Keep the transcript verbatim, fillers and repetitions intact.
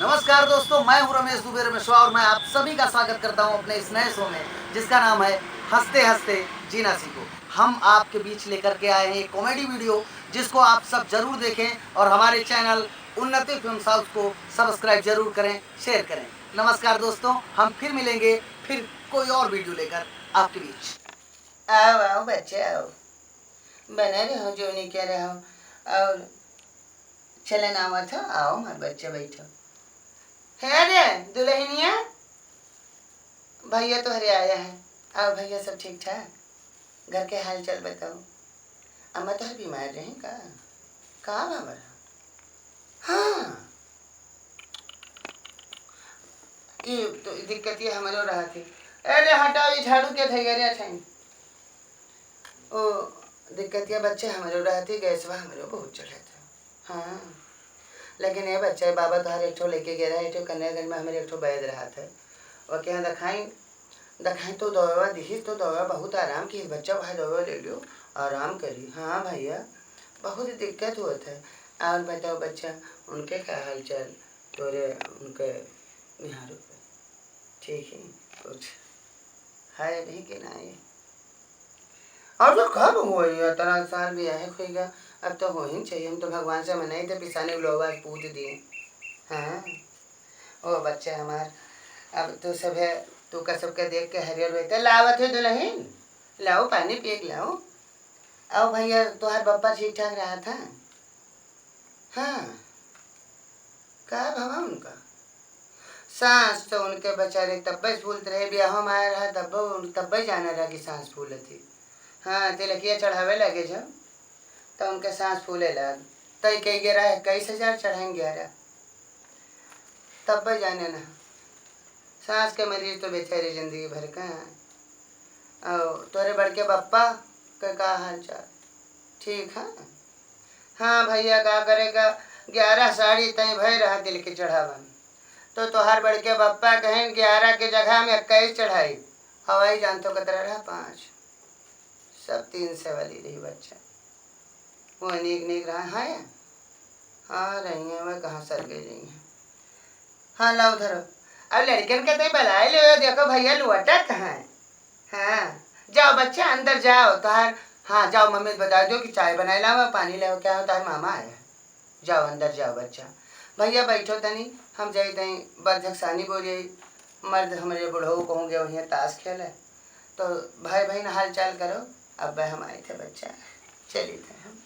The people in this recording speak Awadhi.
नमस्कार दोस्तों, मैं हूं रमेश दुबे रमेशवा और मैं आप सभी का स्वागत करता हूं अपने इस नए शो में, जिसका नाम है हंसते हंसते जीना सीखो। हम आपके बीच लेकर के आए हैं एक कॉमेडी वीडियो, जिसको आप सब जरूर देखें और हमारे चैनल उन्नति फिल्म हाउस को सब्सक्राइब जरूर करें, शेयर करें। नमस्कार दोस्तों, हम फिर मिलेंगे, फिर कोई और वीडियो लेकर आपके बीच। आओ, आओ बच्चे, आओ, बने रहो, जोनी के रहो। और चलन आवत हो, आओ हमार बच्चे, बैठो। हे रे दुल्हनिया, भैया तोहरे आया है। और भैया सब ठीक ठाक? घर के हाल चाल बताओ। अम्मा तोहर बीमार रही का? का बाबा? हाँ, ई तो दिक्कतिया हमरो रहत ही। ए ले हटाओ, ई झाड़ू के धैया रे अठैन। ओ दिक्कतिया बच्चे हमरो रहत ही, गैसवा हमरो बहुत चढ़त है। हाँ, लेकिन ए बच्चे, बाबा तोहार एक ठो लेके गए रहे, एक ठो कन्यागंज में हमरे एक ठो वैद रहत है, ओके यहाँ देखाई, देखाई तो दवा दिही तो दवा बहुत आराम की, बच्चा भाई दवा ले लियो, आराम करी। हाँ भैया, बहुत दिक्कत होत है। और बताओ बच्चा, उनके का हाल चाल, तोरे उनके निहारो पे ठीक है, कुछ है नहीं कि नहीं? और तो कब हुई है, इतना साल भी है कोई का, अब तो हो ही चाहिए। हम तो भगवान से मनाई थे, पिसाने लोग आज पूछ दिए। हाँ, ओ बच्चे हमार, अब तो सब है, तू का सबके देख के हरियर होते। लावत है दुल्हन, लाओ पानी पिए के लाओ। आओ भैया, तोहार बप्पा ठीक ठाक रहा था? हाँ, का भवा उनका? सांस तो उनके बेचारे तब्बे फूलत रहे, ब्याह में आए रहा तब्बे उन-, तब्बे जाना रहा कि सांस फूलत ही। हाँ, तिलकिया चढ़ावे लगे जब, तो उनके सांस फूले लाग। तय कई गे रहा इक्कीस हजार, चढ़ाइन ग्यारह। तब्बे जाने ना, सांस के मरीज तो बेचारे जिंदगी भर का हैं। और तोरे बड़के बप्पा के का हाल चाल? ठीक है? हाँ भैया, का करेगा, ग्यारह साड़ी तय भय रहा दिल के चढ़ावन, तो तोहार बड़के बप्पा कहें ग्यारह के जगह में इक्कीस चढ़ाई, हवाई जान तो कतरा रहा, पाँच। सब तीन सौ वाली रही बच्चा। वो नीक नीक रहा है। हाँ, रही हैं, वह कहाँ सर गई रही हैं। हाँ, लाओ धरो। अब लड़कन के तई बलाए ले, देखो भैया लुअटा कहाँ है। हाँ, जाओ बच्चा, अंदर जाओ, तोहार, हाँ, जाओ, मम्मी से बता दो कि चाय बनाए लाओ, पानी लाओ, क्या हो, तोहार मामा आया है। जाओ, अंदर जाओ बच्चा। भैया बैठो तनी, हम जाई तई बरधक सानी बोरिए, मर्द हमरे बुढ़ऊ कहूँ गए वहीं ताश खेले, तो भाई बहन हाल चाल करो। अब हम आए थे बच्चा, चली थे हम।